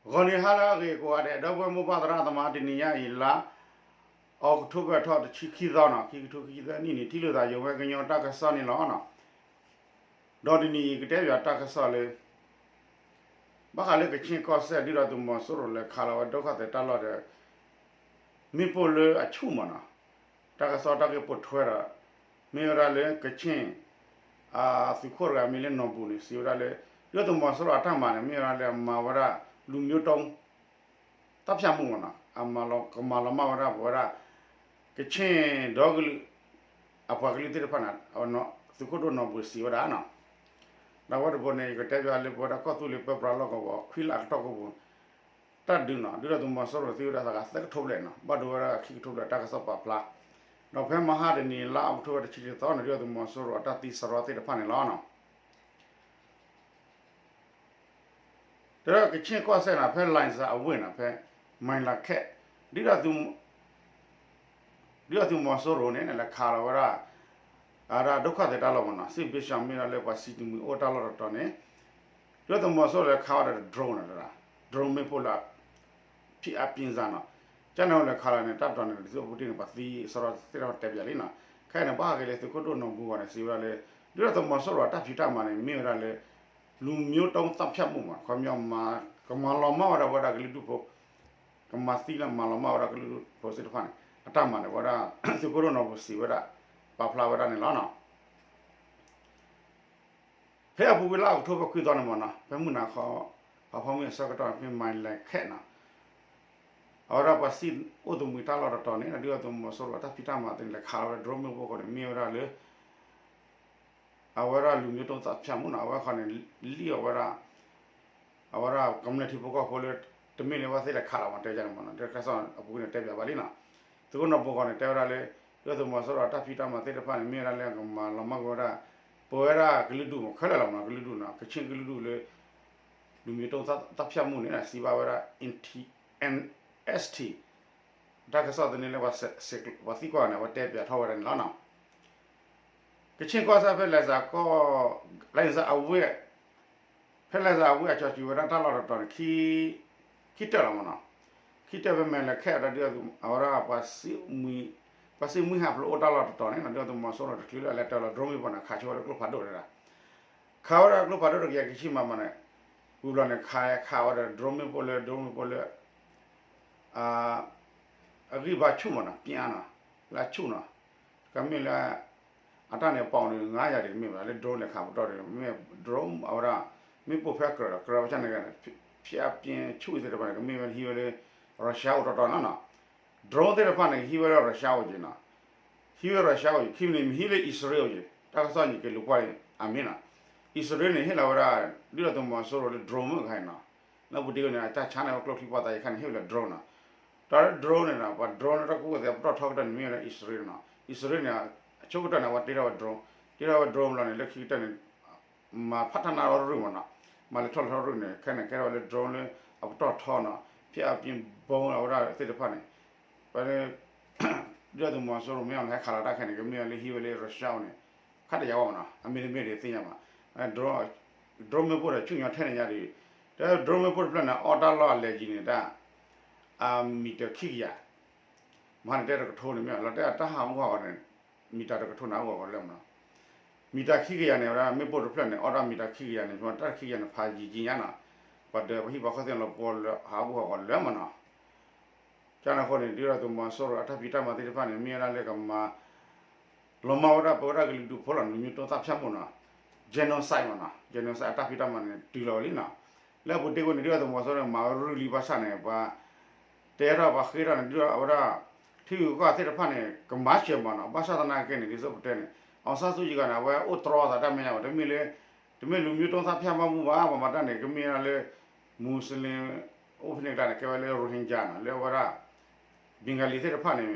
ဂီၤနံၤဟါလၢအဂ့ၤကိးဂၤဒဲး ဒီပုၢ်ဝဲၢ်မိၢ်ပၢ်သရၣ်သမါ တနံၤညါအံၤလါ October ထီၣ်တဆံခံသီနီၤ ခံကထိခံဆံသၢနံၣ်န့ၣ် ထံၣ်လိာ်သးယဝဲကညီတၢ်ကစီၣ်န့ၣ်လီၤနီၤ. ဒီးတနံၤအံၤကတဲပၠးတၢ်ကစီၣ်လၢ ဘၣ်ဃးလၢကခ့ၣ်ကီၢ်စဲၣ် ဒုၣ်ဒါသုးမီၤစိရိၤလဲၤခးလီၤဝဲဒိၣ်ခီၣ်သဲးတၢ်လီၢ်ဒီး မ့ၣ်ပိၢ်လၢအဆူၣ်မးနီၤ, တၢ်ကစီၣ်တၢ်ဂ့ၢ်ပိာ်ထွဲဒီး မ့ၢ်ဝဲဒၣ်လၢကခ့ၣ် အသုးခိၣ်တဂၤမံၤလၢနီၢ်ဘူၣ်န့ၣ် စံးဝဲဒၣ်လၢ ဒုၣ်ဒါသုးမီၤစိရိၤအတၢ်မၤန့ၣ် မ့ၢ်ဝဲဒၣ်လၢအမၤဝဲဒၣ် လူမျိုးတုံး သတ်ဖြတ်မှုမးနီၤ, အမၤလီၤ ကမၤလီၤမၢ်ဝဲဒၣ်ပဝဲဒၣ် ကခ့ၣ်ဒီကလုာ် အပှၤကလုာ်သ့ၣ်တဖၣ်န့ၣ် သုးခိၣ်ဒိၣ်နီၢ်ဘူၣ်စံးဝဲဒၣ်နီၤ. ဒီးအဝဲတဘိန့ၣ် ယကတဲပၠးလၢပဝဲဒၣ်ကီၢ်သူလ့ၤပၢပြးလီၢ်ကဝီၤ ခွံလါအကတီၢ်ကိးပူၤ တၢ်ဒုးနီၤ ဒုၣ်ဒါသုးမီၤစိရိၤသံဝဲဒၣ်သးဂၤသၢကထိဘျဲၣ်နီၤ ဘၣ်ဒိဝဲဒၣ်ခံကထိဘျဲၣ်တၢ်ကစီၣ်ပာ်ဖျါ, ဒီးဖဲမဟါတနံၤလါအီးကထိဘၢၣ်တဆံတသီန့ၣ် ဒုၣ်ဒါသုးမီၤစိရိၤအတၢ်သံစရီသ့ၣ်တဖၣ်န့ၣ်လီၤနီၤ. တၢ်ကခ့ၣ်ကီၢ်စဲၣ်န့ၣ် ဖဲ လိုင်ဇာအဝ့ၢ်န့ၣ် ဖဲ မၤလၤခဲး ဒုၣ်ဒါသုး ဒုၣ်ဒါသုးမီၤစိရိၤန့ၣ် လဲၤခးလီၤဝဲဒၣ် အဝဲဒၣ်ဒိၣ်ခီၣ်သဲးတၢ်လီၢ်မးနီၤ စစ်ဘက်ရှောင် မ့ၢ်ဒၣ်လၢပှၤစံးတမှံၤအိၣ်တၢ်လီၢ်တတီၤန့ၣ် ဒုၣ်ဒါသုးမီၤစိရိၤလဲၤခးဝဲဒၣ်ဒီး drone န့ၣ် drone မ့ၣ်ပိၢ်လၢ ဖံးအါပျံၤစၢ်နီၤ ကန့ၣ်လဲၤခးလီၤန့ၣ် တၢ်တတီၤန့ၣ် ဒ်သိးပူၤတ့ၢ်န့ၣ် ပှၤသံစရီသ့ၣ်တဖၣ်တဲပၠးလံနီၤ ခဲအံၤန့ၣ် ဘၣ်ဟးက့ၤလၢသုးခိၣ်ဒိၣ်နီၢ်ဘူၣ်ဂီၢ်န့ၣ် စံးဝဲဒၣ်လၢ ဒုၣ်ဒါသုးမီၤစိရိၤအတၢ်ဖံးတၢ်မၤန့ၣ် မ့ၢ်ဝဲဒၣ်လၢ လူမျိုးတုံးသတ်ဖြတ်မှုမး ခီပညီ ကမၤလီၤမၢ်ဝဲဒၣ်ပဝဲဒၣ်ကလုာ်ဒူၣ်ဖိ ကမၤသံလၢမၤလီၤမၢ်ဝဲဒၣ်ကလုာ်ဒူၣ်ဖိသ့ၣ်တဖၣ်န့ၣ် အတၢ်မၤန့ၣ် ပဝဲဒၣ် သုးခိၣ်ဒိၣ်နီၢ်ဘူၣ်စံးဝဲဒၣ် ပာ်ဖျါဝဲဒၣ်န့ၣ်လီၤနီၤ. ဖဲအပူၤကွံာ်လါအီးကထိဘၢၣ်ခွံသီန့ၣ်မးနီၤ ဖဲမုၢ်နၤခီ ဖးဖီမုၢ်အဆၢကတီၢ်န့ၣ် ဖဲမၤလၤခဲးနီၤ အဝဲဒၣ်ပှၤစံးအိၣ်တမှံၤတၢ်လီၢ်တတီၤန့ၣ် ဒုၣ်ဒါသုးမီၤစိရိၤအတၢ်ဖံးတၢ်မၤသ့ၣ်န့ၣ် လဲၤခးလီၤဝဲဒၣ် drone မ့ၣ်ပိၢ်အဃိန့ၣ် မ့ၢ်ဝဲဒၣ်လၢ အဝဲဒၣ် လူမျိုးတုံးသတ်ဖြတ်မှုနီၤ အဝဲခီန့ၣ် လံၣ်အီၤဝဲဒၣ် အဝဲဒၣ်ကမျၢၢ်ထံဖိကီၢ်ဖိလၢ တမ့ၢ်လၢအဝဲသ့ၣ်လဲၤခးလီၤမး တဲယၤန့ၣ်မးနီၤ တၢ်ကစီၣ်အပူၤကွံာ်န့ၣ် တဲပၠးဘၣ်လံနီၤ. သုးခိၣ်နီၢ်ဘူၣ်ဂီၢ်န့ၣ် တဲဝဲဒၣ်လၢ ဒုၣ်ဒါသုးမီၤစိရိၤအတၢ်ဖံးတၢ်မၤသ့ၣ်တဖၣ်န့ၣ် မ့ၢ်ဝဲဒၣ်လၢကမၤလီၤမၢ်ကွံာ်ဝဲဒၣ် ပဝဲဒၣ်ကလုာ်ဒူၣ်မး ခဲလၢာ်လီၤမးနီၤ ကလုာ်ဒူၣ်နီၤ ကခ့ၣ်ကလုာ်ဒူၣ်လၢ လူမျိုးတုံးသတ်ဖြတ်မှုန့ၣ် စံးဘၣ်ဝဲဒၣ် N T N S T တၢ်ကစီၣ်သန့လၢ ပှၤသံကွၢ်န့ၣ် အဝဲတဲပၠးထီၣ်ဝဲဒၣ်န့ၣ်လီၤနီၤ. ကခ့ၣ်ကီၢ်စဲၣ်ဖဲလဲၤစးကီၢ် လဲၤစးအဝ့ၢ် ဖဲလဲၤစးအဝ့ၢ်အကၠီၤစံးဝဲဒၣ်တၢ်လီၢ်တတီၤန့ၣ် ခံတၢၢ်လီၤမးနီၤ. ခံတၢၢ်ဖဲမဲာ်လဲၤခဲအံၤဒီး အဝဲဒၣ် ပှၤစံးမှံဟးဖျိးအိၣ်တၢ်လီၢ်တတီၤန့ၣ် ဒုၣ်ဒါသုးမီၤစိရိၤတချုးလၢအလဲၤတၢ်လီၤ drone မ့ၣ်ပိၢ်န့ၣ် ခးဆိဝဲဒၣ်ကျိဖးဒိၣ်တတီၤ ခးဝဲဒၣ်ကျိဖးဒိၣ်တကယၤခံဆံမးမးန့ၣ် ဝံၤဘျီန့ၣ် ခးခးဝဲဒီး drone မ့ၣ်ပိၢ်လၢ drone မ့ၣ်ပိၢ်လၢ အဂံၢ်ဘါဆူၣ်မးနီၤ ပျါနီၤ လၢအဆူၣ်နီၤ ကမ့ၢ်လၢ အတၢ်န့ၣ်အပီၤန့ၣ် ငါးရာန့ၣ် တမ့ၢ်ဘၣ် လၢ drone လဲၤခးပတီၢ်န့ၣ် မ့ၢ် drone အဝဲဒၣ် မ့ၣ်ပိၢ်ဖဲကြၢးဒီး ကြၢးဝဲဆၣ်န့ၣ်ဂ့ၤန့ၣ် ဖံးအါပျံၤဆူၣ်သ့ၣ်တဖၣ်န့ၣ် ကမ့ၢ်ဝဲဟံးဝဲလၢ Russia အိၣ်တီတီနီၤနီၤ drone သ့ၣ်တဖၣ်န့ၣ် ဟံးဝဲလၢ Russia အိၣ်က့ၤနီၤ ဟံးဝဲ Russia အိၣ်က့ၤ ခံမံးနံး မ့ၢ်ဟံးလၢ အံၣ်စရ့လးအိၣ်က့ၤ တၢ်ကစီၣ်န့ၣ် က့ၤလူၤကွၢ်အမ့ၢ်နီၤ အံၣ်စရ့လးန့ၣ် ဟ့ၣ်လီၤဝဲဒၣ် ဒုၣ်ဒါသုးမီၤစိရိၤလၢ drone မ့ၣ်ပိၢ်ခါအံၤနီၤ လၢပူၤတ့ၢ်ဝဲန့ၣ် အတၢ်ဆါန့ၣ် ဝဲကျိချံမျိာ်သၣ်အံၤခါန့ၣ် ဟ့ၣ်ဝဲလၢ drone နီၤ တၢ်လၢ drone န့ၣ်နီၤ ပှၤ drone လၢတၢ်ကူၣ်ဘၣ်ကူၣ်သ့အပတီၢ်ထီကတၢၢ်န့ၣ် မ့ၢ်ဝဲဒၣ်အံၣ်စရ့လးနီၤ အံၣ်စရ့လးန့ၣ် အဆိကတၢၢ်န့ၣ် အဝဲတ့ထီၣ်ဝဲ drone တ့ထီၣ်ဝဲ drone ဘျီန့ၣ် လၢခံကတၢၢ်န့ၣ် မၤဖးထီၣ်နါထီၣ်ရူၢ်မးနီၤ မၤလဲၤထီၣ်လဲၤထီၣ်ရူၢ်န့ၣ် ခဲန့ၣ်ကဲထီၣ်ဝဲလၢ drone လၢအပတီၢ်ထီနီၤ ဖံးအါပျံၤ bomb အဝဲဒၣ်သ့ၣ်တဖၣ်န့ၣ် ဖဲလၢ ဒုၣ်ဒါသုးမီၤစိရိၤမ့ၢ်အီၤန့ၣ် ဟဲခးလီၤတၢ်ခဲန့ၣ် ကမ့ၢ်ဝဲလၢဟံးဝဲလၢ Russia န့ၣ် ခါတယၤဝဲမးနီၤ အမ့ၢ်တမ့ၢ်ဒ်သ့ၣ်ညါဘၣ် drone မ့ၣ်ပိၢ်ဒီးဆူၣ်ညီထဲန့ၣ်ညါဒီး တၢ် drone မ့ၣ်ပိၢ်တဖျၢၣ်န့ၣ် အီၣ်တၢ်လီၢ်အလဲၤယံၤန့ၣ်တၢ် အမံၤတၢခံကယၤ မဟါန့ၣ်တဲတကထိန့ၣ်မ့ၢ် လီၤတဲာ်တၢ်ဟးဂူာ်ဟးဂီၤန့ၣ် မံၤတၢတကထိန့ၣ် ဟးဂူာ်ဟးဂီၤလၢမးနီၤ မံၤတၢခံကယၤန့ၣ် ဝဲဒၣ်မ့ၣ်ပိၢ်တဖျၢၣ်န့ၣ် အီၣ်တၢ်မံၤတၢခံကယၤန့ၣ် တၢ်ခံကယၤန့ၣ် ဖးယံၤကံညါနီၤ ပှၤဒီးပဟံၣ်ပှၤဃီသ့ၣ်လီၤပှီၤလၢဟးဂူာ်ဟးဂီၤလၢမးနီၤ ကန့ၣ်အဃိန့ၣ် ဒုၣ်ဒါသုးမီၤစိရိၤအတၢ်ဖံးတၢ်မၤသ့ၣ်တဖၣ်န့ၣ် မ့ၢ်ဝဲဒၣ်လၢကမၤ လီၤမၢ်ဝဲဒၣ်ပဝဲဒၣ်ကလုာ်ဒူၣ်ဖိလီၤ လူမျိုးတုံးသတ်ဖြတ်မှုနီၤ genocide မးနီၤ genocide အတၢ်ဖံးတၢ်မၤန့ၣ် တုၤလီၤဝဲလံနီၤ လၢအပူၤတ့ၢ်ဝဲန့ၣ် ဒုၣ်ဒါသုးမီၤစိရိၤန့ၣ် မၤဝဲရုၢ်လံဘၣ်ဆၣ်န့ၣ် ပှၤ တဲထီၣ်ပှၤဃ့ထီၣ်န့ၣ် ဒုၣ်ဒါအဝဲဒၣ် ထံဂုၤကီၢ်သ့ၣ်တဖၣ်န့ၣ် ကမၤစၢၤမးနီၤ ဘၣ်ဆၣ်သနာ်က့န့ၣ် ဒ်သိးပတဲန့ၣ် အောင်ဆန်းစုကြည် ဂၤန့ၣ် အဝဲအိၣ်တြီအသးတၢ်မဲာ်ညါဘၣ် တမ့ၢ်လၢ တမ့ၢ်လူမျိုးတုံးသတ်ဖြတ်မှုဘၣ် ပှၤမၤတၢ်န့ၣ် ကမ့ၢ်ဝဲဒၣ်လၢ မူစလ့ၣ် အိၣ်ဖဲန့ၣ်ကျါန့ၣ် ကဲဝဲလၢ Rohingya နီၤ လၢအဝဲဒၣ် Bengali သ့ၣ်တဖၣ်န့ၣ်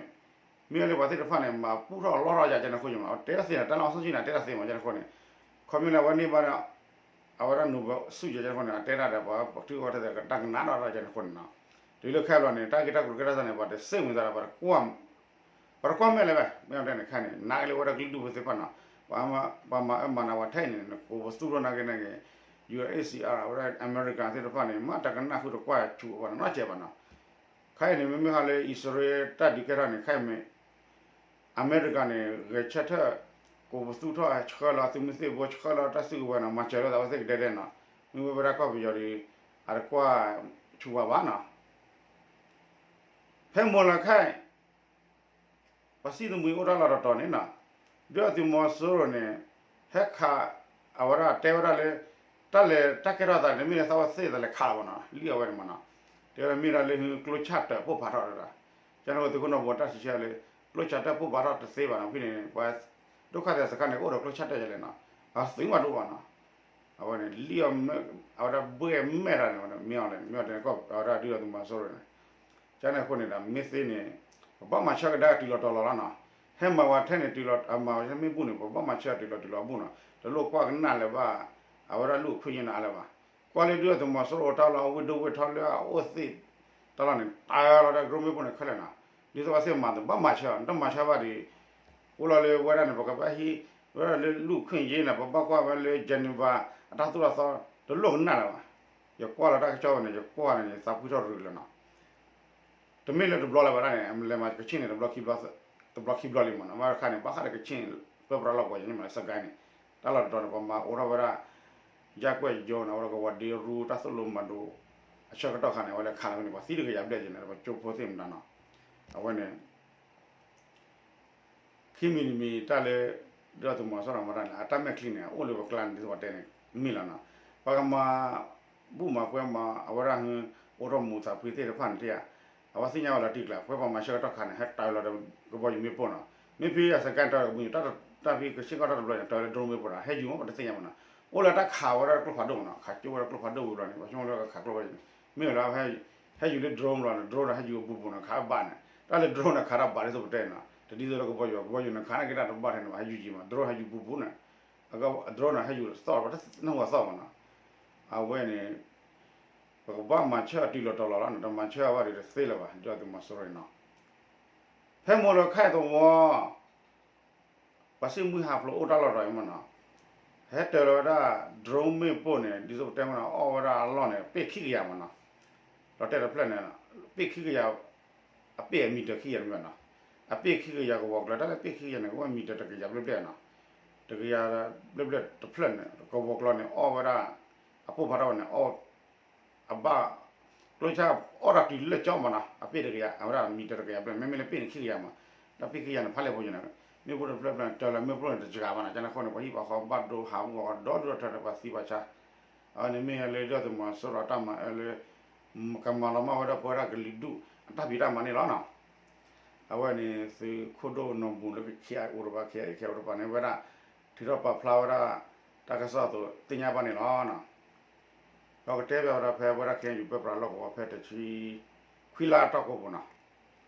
မ့ၢ်လၢပှၤသ့ၣ်တဖၣ်န့ၣ် မၤပူထီၣ်လီထီၣ်ယၤကန့ၣ်အဃိန့ၣ်မး တဲတၢ်သ့နီၤ တၢ်လၢအောင်ဆန်းစုကြည်န့ၣ် တဲတၢ်သ့မးကန့ၣ်အဃိန့ၣ် ခီမ့ၢ်လၢအဝဲန့ၢ်ဘၣ်ဒီး အဝဲဒၣ် Nobel ဆု ယၤကန့ၣ်အဃိန့ၣ် အတဲတၢ်ဒီးပှၤထံဂုၤကီၢ်သ့ၣ်တဖၣ် တၢ်ကနၣ်ဒီးတၢ်ကန့ၣ်အဃိန့ၣ်နီၤ တုၤလၢခဲဘျီန့ၣ် တၢ်ဂ့ၢ်တၢ်ကျိၤကဲထီၣ်သးန့ၣ် ပှၤတစ့ၣ်မံၤသးဒီး ပှၤတကွၢ်မဲာ်လၢၤဘၣ် မ့ၢ်အတဲန့ၣ်ခဲန့ၣ် နာ်က့လၢဝဲဒၣ်ကလုာ်ဒူၣ်ဖိသ့ၣ်တဖၣ်နီၤ ပှၤမၤအၢမၤနးပှၤထဲအံၤန့ၣ် နကိးပသူထီၣ်နာ်က့နာ်က့ ယူဢၣ်ၡ်အ့ၣ်ၡ်အၣ် အဝဲဒၣ်အမဲရကၤသ့ၣ်တဖၣ်န့ၣ် မ့ၢ်တကနၣ်ဃုာ်တကွၢ်ဆူၣ်အီၤဘၣ်နီတစဲးဘၣ်နီၤ. ခဲအံၤန့ၣ် မ့မ့ၢ်ဟီလၢအံၣ်စရ့လးတၢ်ဒုးကဲထီၣ်န့ၣ် ခဲအံၤမ့ၢ် အမဲရကၤန့ၣ် ဂဲၤဆၢထၢၣ် ကိးပသူထီၣ်ဆှၢလီၤသုးမုၢ်သံၣ်ဘိ ဆှၢလီၤတၢ်စုကဝဲၤနီၤ မၤစၢၤလၢအဝဲသ့ၣ်ကဒဲကဒဲနီၤ. မ့ၢ်ဝဲဒၣ်ကီၢ်ပယီၤဒီး အတကွၢ်ဆူၣ်ဝဲဘၣ်နီၤ. ဖဲမိၢ်လၢ်ခဲအံၤ ပှၤစံၣ်သမူအိၣ်တၢ်လီၢ်တတီၤန့ၣ်နီၤ, ဒုၣ်ဒါသုးမီၤစိရိၤန့ၣ် ဟဲခး အဝဲဒၣ်တဲဝဲဒၣ်လၢ တၢ်လဲၤတၢ်ကဲထီၣ်သးန့ၣ် မ့ၢ်လၢသးဝဲသ့ၣ်သးလဲၤခးလီၤဘၣ်နီၤ လံၣ်အဝဲန့ၣ်မနီၤ, တဲဝဲဒၣ်မ့ၢ်ဒၣ်လၢဟုကျိဆၣ်တၢးပိၢ်ဖးထီၣ်တဒၣ်, ကန့ၣ်ဝဲသုးခိၣ်နီၢ်ဘိတၢ်စံးဆၢလၢ ကျိဆၣ်တၢးပိၢ်ဖးထီၣ်တသ့ဘၣ်နီၤ ဖဲန့ၣ် ပှၤ ဒုက္ခသည်စခန်းန့ၣ် ကအိၣ်ဒီးကျိဆၣ်တၢးယလဲၣ်နီၤ, အသုးမးတအိၣ်ဘၣ်နီၤ. အဝဲန့ၣ် လံၣ်အီၤ အဝဲဒၣ်ဘှဲၣ်မဲာ်တၢ်န့ၣ် မ့ၢ်အီၤလဲၣ် မ့ၢ်အီၤတဲန့ၣ် ကီၢ်အဝဲဒၣ်ဒုၣ်ဒါသုးမီၤစိရိၤန့ၣ် ကန့ၣ်အဃိန့ၣ်ဒီး မ့ၢ်သ့န့ၣ် ပဘၣ်မၤဆၢကဒါတုၤလီၤတီၤလီၤလီၤနီၤ, ဟဲမၤဝဲထဲန့ၣ်တုၤလီၤ အမၤဝဲထဲမ့ၢ်ဘူၣ်န့ၣ် ပဘၣ်မၤဆၢတုၤလီၤတုၤလီၤအဘူၣ်နီၤ, တလိၣ်ကွၢ်ကနၣ်လၢၤဘၣ် အဝဲဒၣ်လူၢ်အခွင့်အရေးန့ၣ်အါလၢၤဘၣ်, ကွၢ်လၢဒုၣ်ဒါသုးမီၤစိရိၤတၢ်လီၢ် အဝ့ၢ်ဒိၣ်ဝ့ၢ်ထီလၢအအိၣ်သ့ၣ်တၢ်လီၢ်န့ၣ် တၢ်လီၢ်ဒီး drone မ့ၣ်ပိၢ်န့ၣ်ခဲလၢာ်နီၤ, ဒ်သိးပှၤသ့ၣ်မၤသဘၣ်မၤဆၢ နတမၤဆၢဘၣ်ဒီး အိၣ်လီၤလၢဝဲဒၣ်န့ၣ် ပကဘၣ်ဟံး ဝဲဒၣ်လၢလူၢ်အခွင့်အရေးန့ၣ် ပဘၣ်ကွၢ်ဝဲလၢ Geneva အတၢ်သိၣ်တၢ်သီ တလိၣ်ကနၣ်လၢၤဘၣ်, ယကွၢ်လီၤတၢ်ကစီၣ်ဝဲန့ၣ် ယကွၢ်န့ၣ် ယသးဖှံထီၣ်ရုးလၢၤနီၤ. တမ့ၢ်လၢတဘျီလၢၤဘၣ်ဒၣ်န့ၣ် လဲၤမၤကဆ့ၣ်န့ၣ် တဘျီခံဘျီလံမနီၤ, ဘၣ်တခါန့ၣ် ဘၣ်ဃးဒီးကဆ့ၣ်န့ၣ် ပၢပြးလီၢ်ကဝီၤယန့ၣ်မနီၤ စကဲန့ၣ် တၢ်လီၢ်တတီၤန့ၣ် ပမၤအိးထီၣ်ဝဲဒၣ် ယၢ်ကွဲၢ်ယိန့ၣ် အဝဲဒၣ်ကဝီၤဒ့ရူ တၢ်သိၣ်လိမၤဒိး အဆၢကတီၢ်ခါန့ၣ် အဝဲလဲၤခးလီၤဖဲန့ၣ် ပှၤသံတကယၤဘျဲၣ်ယဲန့ၣ် ပှၤကၠိဖိသ့ၣ်မတၤနီၤ, အဝဲန့ၣ် ခံမံၤတမံၤတၢ်လၢ ဒုၣ်ဒါသုးမီၤစိရိၤမၤတၢ်န့ၣ် အတၢ်မဲာ်ချံန့ၣ် အိၣ်လၢပကျါန့ၣ် ဒ်သိးပတဲန့ၣ် မ့ၢ်လီၤနီၤ, ပှၤကမၤ ဘူၣ်မၤပှဲၤမၤ အဝဲဒၣ်ဟု အိးထီၣ်မူးသးဖှံသ့ၣ်တဖၣ်န့ၣ် အဝဲသ့ၣ်ညါဝဲလီၤတံၢ်ကျါ ဖဲပှၤမၤဆၢကတီၢ်ခါန့ၣ် ဟဲတၢ်လီၤဒီးကဘီယူၤမ့ၣ်ပိၢ်နီၤ, မ့ၢ်ဖဲအစကဲတၢ်ကမူၤ တၢ်ဖဲကဆ့ၣ်ကီၢ်တၢ်တဘျီန့ၣ် တၢ်လၢ drone မ့ၣ်ပိၢ်နီၤ ဟဲယူၤမ့ၢ်ပတသ့ၣ်ညါမနီၤ, အိၣ်လၢတၢ်ခးဝဲဒၣ်ကျိဖးဒိၣ်မနီၤ ခးကၠိဝဲဒၣ်ကျိဖးဒိၣ်ဝံၤဘျီန့ၣ် ပှၤဆိကမိၣ်လၢခးကျိဖးဒိၣ်န့ၣ် မ့ၢ်လၢ ဟဲယူၤလၢ drone ဘျီန့ၣ် drone ဒီးဟဲယူၤအဘူးဘူးန့ၣ် ခးဘၣ်န့ၣ် တၢ်လၢ drone န့ၣ် ခးတၢ်ဘၣ်ဒ်သိးပတဲန့ၣ်နီၤ တဒ်သိးလၢကဘီယူၤ ကဘီယူၤန့ၣ်ခးန့ၢ်က့ၤတၢ်တဘၣ်ထဲန့ၣ်ဘၣ် ဟဲယူၤယံၤမး drone ဟဲယူၤဘူးဘူးန့ၣ် drone န့ၣ် ဟဲယူၤသီၣ် တနၢ်ဟူအသီၣ်မနီၤ, အဝဲန့ၣ် ပကဘၣ်မၤဆၢအတုၤလီၤတီၤလီၤလီၤန့ၣ် တမၤဆၢဘၣ်ဒီးတသ့လၢၤဘၣ် ဒုၣ်ဒါသုးမီၤစိရိၤနီၤ, ဖဲမိၢ်လၢ်ခဲအံၤသဝီ ပှၤစံၣ်မှံဟးဖျိးအိၣ်တၢ်လီၢ်တတီၤအံၤမနီၤ, ဟဲတၢၤလီၤဝဲဒၣ် drone မ့ၣ်ပိၢ်န့ၣ် ဒ်သိးပတဲမနီၤ အီၣ်ဝဲဒၣ်အလီၢ်န့ၣ် ပ့ၣ်ခံကယၤမနီၤ, ဒီးတဲတဖျၢၣ်န့ၣ် ပ့ၣ်ခံကယၤ အပ့ၣ်အမံၤတၢၤခံကယၤတမ့ၢ်ဘၣ်နီၤ, အပ့ၣ်ခံကယၤကဝီၤကျၢၤ တၢ်လၢပ့ၣ်ခံကယၤန့ၣ် ကဝဲမံၤတၢၤတကယၤဘျဲၣ်ဘျဲၣ်နီၤ, တကယၤဘျဲၣ်ဘျဲၣ်တဖျၢၣ်န့ၣ် ကဝီၤကျၢၤန့ၣ် အီၣ်ဝဲဒၣ် အပိၢ်ဖးထီၣ်ဝဲန့ၣ် အီၣ် အဘၣ် ကျိဆၣ်အီၣ်တၢ်တုၤလၢကၠီမနီၤ အပ့ၣ်တကယၤ အဝဲဒၣ်မံၤတၢၤတကယၤဘျဲၣ် မ့မ့ၢ်လၢပ့ၣ်န့ၣ်ခံကယၤမး, ဒီးပ့ၣ်ခံကယၤန့ၣ် ဖးလဲၢ်ဖိန့ၣ် မ့ၣ်ပိၢ်တဖျၢၣ်ဖျၢၣ်န့ၣ် တၢၤလီၤမ့ၣ်ပိၢ်န့ၣ်တစှၤဘၣ်နီၤ, ကန့ၣ်အဃိန့ၣ် ပှၤဟံၣ်ပှၤဃီဘၣ်ဒိဟးဂီၤဒီဒူၣ်ဒီထၢန့ၣ် ပှၤသံပှၤဆါ, အဝဲန့ၣ်မ့ၢ်လၢဒုၣ်ဒါသုးမီၤစိရိၤတၢ်မၤအၢလၢ ကမၤလီၤမၢ်ဝဲဒၣ်ပဝဲဒၣ်ကလုာ်ဒူၣ် အတၢ်ဖံးတၢ်မၤန့ၣ်လီၤနီၤ. အဝဲန့ၣ်သုးခိၣ်ဒိၣ်နီၢ်ဘူၣ်လၢ ခ့အိၣ်တပၤ ခ့အိၣ်တပၤန့ၣ် ဝဲဒၣ် ထုးထီၣ်ပာ်ဖျါဝဲဒၣ် တၢ်ကစီၣ်အသိးသ့ၣ်ညါဘၣ်န့ၣ်လီၤ. ဒီးကတဲဘၣ်ဝဲဒၣ်ဖဲဝဲဒၣ် ခ့ၣ်အဲၣ်ယူၣ် ပၢပြးလီၢ်ကဝီၤဖဲတဆံ ခွံလါအတီၢ်ကိၢ်ပူၤနီၤ,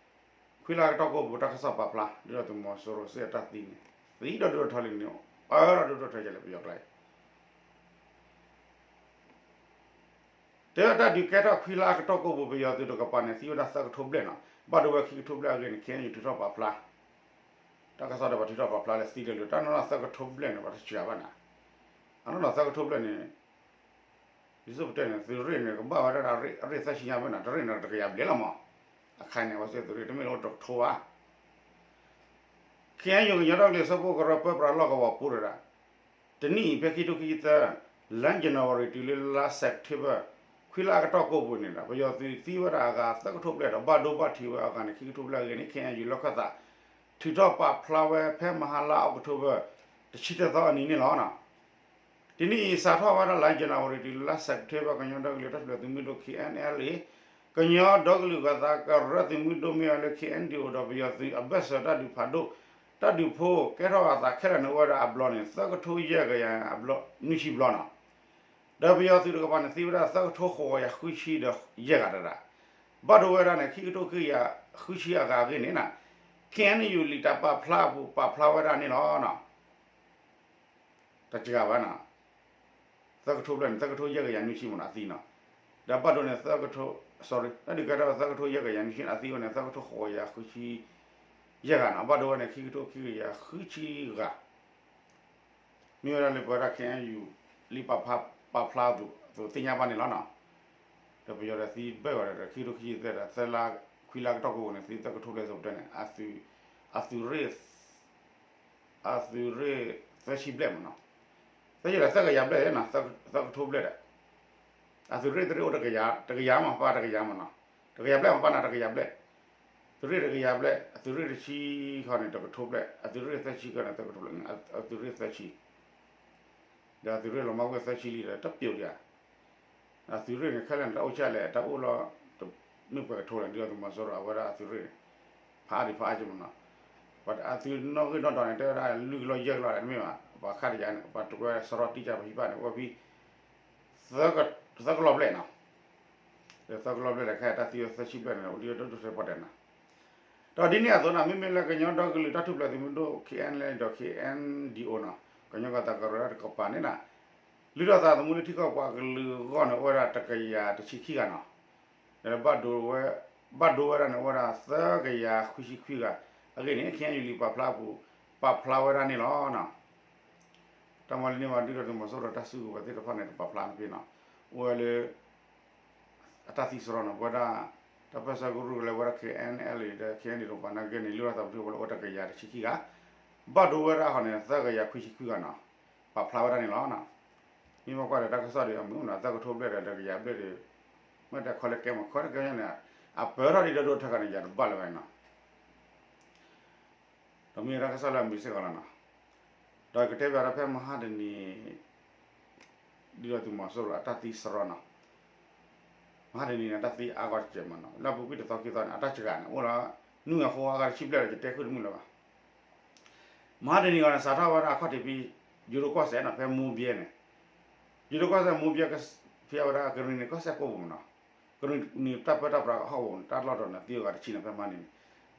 ခွံလါအတီၢ်ကိၢ်ပူၤ တၢ်ကစီၣ်ပာ်ဖျါ ဒုၣ်ဒါသုးမီၤစိရိၤစ့ၢ်အတၢ်သံန့ၣ် သံဒီးဒုၣ်ဒီထၢလံန့ၣ် အၢဒီးဒုၣ်ဒီထၢယလဲၣ်ပယီၤကျါအံၤ တဲဝဲတၢ်ဒုးကဲထီၣ်ခွံလါအကတီၢ်ကိၢ်ပူၤ ပယီၤသုးတကပၤန့ၣ် သံဝဲဒၣ်သၢကထိဘျဲၣ်နီၤ, ဘၣ်ဒိဝဲခံကထိဘျဲၣ်အဂ့ၢ်န့ၣ် ခ့ၣ်အဲၣ်ယူၣ် ထုးထီၣ်ပာ်ဖျါ, တၢ်ကစီၣ်ဒီးပှၤထုးထီၣ်ပာ်ဖျါလၢသံတၢ်လၢ တၢ်နီၢ်နီၢ်သၢကထိဘျဲၣ်န့ၣ် ပှၤတစှၤဘၣ်နီၤ, အနီၢ်နီၢ်သၢကထိဘျဲၣ်န့ၣ် ဒ်သိးပတဲန့ၣ် သုးရ့ၣ်န့ၣ် ကဘၣ်ဝဲဒၣ်အရ့ၣ်သၢဆံညါဘျဲၣ်နီၤ, တရ့ၣ်န့ၣ်တကယၤဘျဲၣ်လီၤမး, အခါန့ၣ် အဝဲသ့ၣ်သုးရ့ၣ်တမ့ၢ်လၢတကထိဘၣ် ခ့ၣ်အဲၣ်ယူၣ် ကညီဒီကလုာ်စၢဖှိၣ်ကရၢ ပၢပြးလီၢ်ကဝီၤပူၤဒီး တနံၣ်အံၤ ဖဲခံထိခံဆံသၢ လါ January တုၤလၢလါ September ခွံလါအကတီၢ်ကိၢ်ပူၤန့ၣ်ဒီး ပယီၤသုးသံဝဲဒၣ်အဂၤသၢကထိဘျဲၣ်ဒီး ဘၣ်ဒိဘၣ်ထံးဝဲအဂၤန့ၣ် ခံကထိဘျဲၣ်အဂ့ၢ်န့ၣ် ခ့ၣ်အဲၣ်ယူၣ် လီၢ်ခၢၣ်သး ထုးထီၣ်ပာ်ဖျါဝဲ ဖဲမဟါလါ October တဆံတၢသီအနံၤန့ၣ်လီၤ. တနံၣ်အံၤ စးထီၣ်ဝဲဒၣ်လါ January တုၤလၢလါ September ကညီဒီကလုာ်တၢ်ထူၣ်ဖျဲးသုးမုၢ်ဒိၣ် ခ့ၣ်အဲၣ်အဲၣ်လ်အ့ ကညီဒီကလုာ်ဂၤသးကရၢသုးမုၢ်ဒိၣ်မ့ၢ်အီၤလၢ ခ့ၣ်အဲၣ်ယူၣ် ဒီးပယီၤသုးအဘၢၣ်စၢၤတၢ်ဒုးဖးဒိၣ် တၢ်ဒုးဖိကဲထီၣ်အသးခဲလၢာ်န့ၣ် အိၣ်ဝဲဒၣ်အဘျီန့ၣ် သၢကထိယဲၢ်ကယၤ နွံဆံဘျီနီၤ. ဒီးပယီၤသုးတကပၤန့ၣ် သံဝဲဒၣ်သၢကထိဃိးကယၤဃုဆံဒီးယဲၢ်ဂၤတဒၣ်, ဘၣ်ဒိဝဲဒၣ်န့ၣ် ခံကထိခံကယၤဃုဆံအဂၤအဂ့ၢ်န့ၣ်နီၤ, ခ့ၣ်အဲၣ်ယူၣ်လံာ်တၢ်ပာ်ဖျါအပူၤ ပာ်ဖျါဝဲဒၣ်န့ၣ်လီၤ. တစှၤဘၣ်နီၤ, သၢကထိဘျဲၣ်န့ၣ် သၢကထိယဲၢ်ကယၤနွံဆံမးနီၤ အသံနီၤ, ဒီးဘၣ်ဒိန့ၣ် သၢကထိ sorry တၢ်ဒုးကဲထီၣ်သၢကထိယဲၢ်ကယၤနွံဆံန့ၣ် အသံဝဲန့ၣ် သၢကထိဃိးကယၤဃုဆံယဲၢ်ဂၤနီၤ, ဘၣ်ဒိဝဲန့ၣ် ခံကထိခံကယၤဃုဆံဂၤ မ့ၢ်ဝဲဒၣ်လၢပဝဲဒၣ် ခ့ၣ်အဲၣ်ယူၣ် လံာ်ပာ်ဖျါ ပာ်ဖျါအသိးသ့ၣ်ညါဘၣ်န့ၣ်လီၤနီၤ. ဒီးပယီၤဒီးသံဘၢၣ်ဂီၤဒီး ခံကထိခံဆံသၢဒီး သၢလါခွံလါကတီၢ်ကိးပူၤန့ၣ် သံသၢကထိဘျဲၣ်အသိးပတဲန့ၣ် အသုးရ့ၣ် အသုးရ့ၣ်သၢဆံဘျဲၣ်မ့ၢ်နီၤ, သၢဆံဒီးသၢကယၤဘျဲၣ်နီၤ, သၢကထိဘျဲၣ်ဒီး အသုးရ့ၣ်တရ့ၣ်အိၣ်တကယၤ, တကယၤမ့ၢ်ပၢ်တကယၤမ့ၢ်နီၤ, တကယၤဘျဲၣ်မ့ၢ်ပၢ်နီၤ, တကယၤဘျဲၣ်, သုးရ့ၣ်တကယၤဘျဲၣ်, အသုးရ့ၣ်တဆံဃီန့ၣ် တကထိဘျဲၣ်, အသုးရ့ၣ်သၢဆံဃီန့ၣ် သၢကထိဘျဲၣ်, အသုးရ့ၣ်သၢဆံ ဒီးအသုးရ့ၣ်လီၤမၢ်ကွံာ်သၢဆံလံဒီး တပျိာ်ဒံးဧါ. အသုးရ့ၣ်န့ၣ် ခဲလၢာ်န့ၣ် တၢ်အိၣ်ဆၢလဲၣ် တၢ်အိၣ်လီၤ တမ့ၢ်ပှဲၤကထိလဲၣ် ဒုၣ်ဒါသုးမီၤစိရိၤအဝဲဒၣ်အသုးရ့ၣ်န့ၣ် ဖးအါဒံးဖးအါက့မ့ၢ်နီၤ. ပှၤအသုးနီၣ်ဂံၢ်နီၣ်ဒွးန့ၣ် တဲဝဲဒၣ်လွံၢ်ကလီၢ်ယဲၢ်ကလီၢ်လဲၣ် တမ့ၢ်ဘၣ်, ပှၤခါတယၤန့ၣ် ပှၤတဝဲစရီတံၢ်ကၢ်ပဟံးဘၣ်န့ၣ် အိၣ်ဖဲ သၢကလီၢ်ဘျဲၣ်နီၤ, သၢကလီၢ်ဘျဲၣ်ဒီး ခဲအံၤတၢ်သံဝဲသၢဆံဘျဲၣ်န့ၣ် အိၣ်ဒံးဒိၣ်ဒိၣ်ထဲပှၤတဲနီၤ. ဒီးဒ်န့ၣ်အသိးနီၤ မ့မ့ၢ်လၢကညီဒီကလုာ်တၢ်ထူၣ်ဖျဲးသုးမုၢ်ဒိၣ် ခဲအံၤလၢဒီး ခဲအံၤဒံးအိၣ်နီၤ ကညီကီၢ်သးကရၢတကပၤန့ၣ်နီၤ လုၢ်ထီၣ်သးသမူလၢထံကီၢ်ပှၤကလုာ်အဂီၢ်န့ၣ် အိၣ်ဝဲဒၣ်တကယၤတဆံခံဂၤနီၤ, ဒီးဘၣ်ဒိဝဲဒၣ်န့ၣ် အိၣ်ဝဲဒၣ်သၢကယၤခွံဆံခွံဂၤ, အဂ့ၢ်န့ၣ် ခဲအံၤလံပာ်ဖျါအပူၤ ပာ်ဖျါဝဲဒၣ်န့ၣ်လီၤ. တၢ်မၤလၢန့ၢ်ဝဲဒုၣ်ဒါသုးမီၤစိရိၤတၢ်စုကဝဲၤသ့ၣ်တဖၣ်န့ၣ် တပာ်ဖျါတသ့နီၤ, အိၣ်ဝဲလၢ အတၢ်သံစရီနီၤ ပဝဲဒၣ် တၢ်ပၢၢ်ဆၢကရူၢ်ကလၢၤဝဲဒၣ် ခဲအံၤလၢဒီး ခဲအံၤဒံးတကပၤနာ်က့န့ၣ် လုၢ်ထီၣ်သးသမူထံကပၤလၢအိၣ်တကယၤတဆံခံဂၤ, ဘၣ်ဒိဝဲဒၣ်ဃီန့ၣ် သၢကယၤခွံဆံခွံဂၤနီၤ, ပာ်ဖျါဝဲဒၣ်န့ၣ်လီၤ. မ့ၢ်ဘၣ်ကွၢ်ဒီးတၢ်ကစီၣ်ဒီးအမုာ်နီၤ သၢကထိဘျဲၣ်ဒီးတကယၤဘျဲၣ်ဒီး မ့ၢ်တဲခီလၢကဲမ့ၢ်ခီတကဲန့ၣ် အပၢၢ်ထီၣ်ဒံးဒီဒိၣ်ထဲဂၤန့ၣ် ယၤတဘၣ်လၢၤဘၣ်နီၤ. ဒီးမ့ၢ်တၢ်ကစီၣ်လၢအမုာ်စ့ၢ်ကီးလီၤနီၤ, ဒီးကတဲဘၣ်ဒီးဖဲမဟါတနံၤ ဒုၣ်ဒါသုးမီၤစိရိၤအတၢ်သံစရီနီၤ, မဟါတနံၤန့ၣ် တၢ်သံအါဂီၢ်တစဲးမ့ၢ်နီၤ လၢအပူၤကွံာ်တသီခံသီန့ၣ် အတၢ်စှၤန့ၣ် အိၣ်လီၤ နွံဂၤဃိးဂၤတဆံဘျဲၣ်ဒီး ယတဲဃုာ်တမုာ်လၢၤဘၣ်. မဟါတနံၤဂီၤန့ၣ် စးထီၣ်ဝဲဒၣ်အခီၣ်ထံးဖဲ ယိၤဒိၣ်ကီၢ်စဲၣ်နီၤ ဖဲမိၢ်ဘဲန့ၣ်, ယိၤဒိၣ်ကီၢ်စဲၣ်မိၢ်ဘဲ ဖဲအဝဲဒၣ်ကရ့ၣ်နံၤကီၢ်စဲၣ်ကိးပူၤမ့ၢ်နီၤ, ကရ့ၣ်နံၤတၢ်ပၢတၢ်ပြးဟီၣ်ကဝီၤန့ၣ် တၢ်လီၢ်တတီၤန့ၣ် သံအဂၤတဆံန့ၣ် ဖဲမဟါန့ၣ်,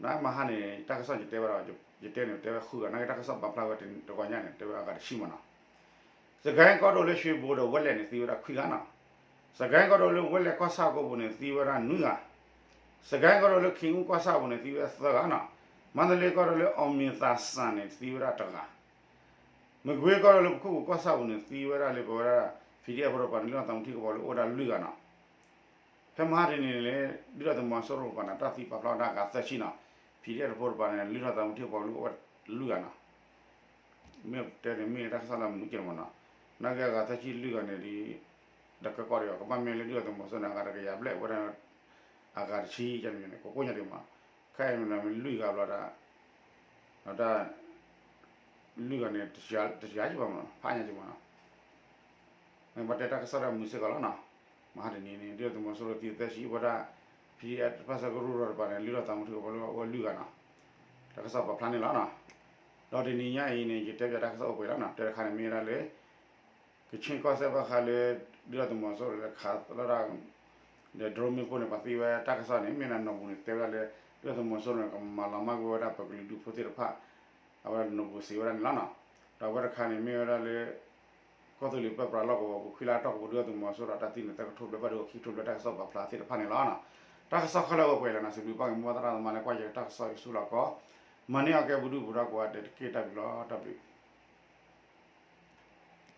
နမဟါန့ၣ် တၢ်ကစီၣ်ယတဲဝဲဒၣ် ယတဲန့ၣ်တဲဝဲဃုဂၤ နာ်က့တၢ်ကစီၣ်ပာ်ဖျါဝဲတဂီၤညါန့ၣ် တဲဝဲအဂၤတဆံမ့ၢ်နီၤ. စကဲကီၢ်ဒိၣ်လၢရွှ့ဘိဒီးဝဲလဲၣ်န့ၣ် သံဝဲဒၣ်ခွံဂၤနီၤ. စကဲကီၢ်ဒိၣ်လၢဝဲလဲၣ်ကီၢ်ဆၣ်ကိးပူၤန့ၣ် သံဝဲဒၣ်နွံဂၤ. စကဲကီၢ်ဒိၣ်လၢခ့ၣ်အူကီၢ်ဆၣ်ပူၤန့ၣ် သံဝဲသၢဂၤနီၤ. မါတလ့ကီၢ်ဒိၣ်လၢအီၣ်မ့ၤသးစၢ်န့ၣ် သံဝဲဒၣ်တဂၤ. မကွ့ကီၢ်ဒိၣ်လၢပခိၣ်ပူၤကီၢ်ဆၣ်ပူၤန့ၣ် သံဝဲဒၣ်လၢပဝဲဒၣ် PDF ဖိတကပၤန့ၣ် လုၢ်ထီၣ်သးမူထံကပၤလၢအိၣ်ဝဲဒၣ်လွံၢ်ဂၤနီၤ. ဖဲမဟါတနံၤန့ၣ် ဒုၣ်ဒါသုးမီၤစိရိၤတကပၤန့ၣ် တၢ်သံပာ်ဖျါဝဲဒၣ်အဂၤသၢဆံနီၤ. PDF ဖိတကပၤန့ၣ် လုၢ်ထီၣ်သးမူထံကပၤလၢအိၣ်ဝဲလွံၢ်ဂၤနီၤ. မ့ၢ်တဲန့ၣ် မ့ၢ်တၢ်ကစီၣ်လၢမနုၤကဲမ့ၢ်နီၤ. နာ်က့အဂၤသၢဆံလွံၢ်ဂၤန့ၣ်ဒီး ဒီးကဲကီၢ်ဒီး ကဘၣ်မ့ၢ်လၢဒုၣ်ဒါသုးမီၤစိရိၤန့ၣ် အဂၤတကယၤဘျဲၣ်ဝဲဒၣ် အဂၤတဆံကန့ၣ် ကကိးညါဒံးမး, ခဲအံၤမ့ၢ်လွံၢ်ဂၤဘျီဒီး ဒီးတၢ် လွံၢ်ဂၤန့ၣ် တစှၤက့ၤဘၣ်မး ဖးညါက့ၤမးနီၤ. မ့ၢ်ဘၣ်တဲတၢ်ကစီၣ်လၢအမုာ်စ့ၢ်ကီးလီၤနီၤ. မဟါတနံၤန့ၣ် ဒုၣ်ဒါသုးမီၤစိရိၤသံသၢဆံ ဝဲဒၣ် PDF တၢ်ပၢၢ်ဆၢကရူၢ်တကပၤန့ၣ် လုၢ်ထီၣ်သးမူထံကပၤလၢအိၣ်ဝဲလွံၢ်ဂၤနီၤ. တၢ်ကစီၣ်ပာ်ဖျါန့ၣ်လီၤနီၤ. ဒီးတနံၤညါအံၤန့ၣ် ယတဲပၠးတၢ်ကစီၣ်အိၣ်ပှဲၤလီၤနီၤ. တဲတခါန့ၣ်မ့ၢ်ဝဲဒၣ်လၢ ကခ့ၣ်ကီၢ်စဲၣ်ဘၣ်ဃးလၢ ဒုၣ်ဒါသုးမီၤစိရိၤလၢခးလီၤတၢ် ဒီး drone မ့ၣ်ပိၢ်န့ၣ် ပှၤသံဝဲတၢ်ကစီၣ်န့ၣ် မ့ၢ်ဒၣ်နီၢ်ပူၤန့ၣ် တဲဝဲဒၣ်လၢ ဒုၣ်ဒါသုးမီၤစိရိၤန့ၣ် ကမၤလီၤမၢ်ကွံာ်ဝဲဒၣ်ပကလုာ်ဒူၣ်ဖိသ့ၣ်တဖၣ် အဝဲဒၣ်နီၢ်ပူၤစံးဝဲဒၣ်န့ၣ်လီၤနီၤ. ဒီးအဝဲတခါန့ၣ် မ့ၢ်ဝဲဒၣ်လၢ ကီၢ်သူလ့ၤပၢပြးလီၢ်ကဝီၤပူၤ ခွံလါအတီၢ်ကပူၤ ဒုၣ်ဒါသုးမီၤစိရိၤတၢ်သံန့ၣ် သၢကထိဘျဲၣ်ဘၣ်ဒိခံကထိဘျဲၣ် တၢ်ကစီၣ်ပာ်ဖျါသ့ၣ်တဖၣ်န့ၣ်လီၤနီၤ. တၢ်ကစီၣ်ခဲလၢာ်အိၣ်ပှဲၤလီၤနီၤ. စံးဘျုးဘၣ်က့ၤမိၢ်သရၣ်သမါလၢကွၢ်ယတၢ်ကစီၣ်အံၤဆူလီၤကီး မၤန့ၢ်အီၣ်ကဲပဒုၣ်ပဒါကိးဂၤဒဲးတက့ၢ်. တၢ်ဘျုး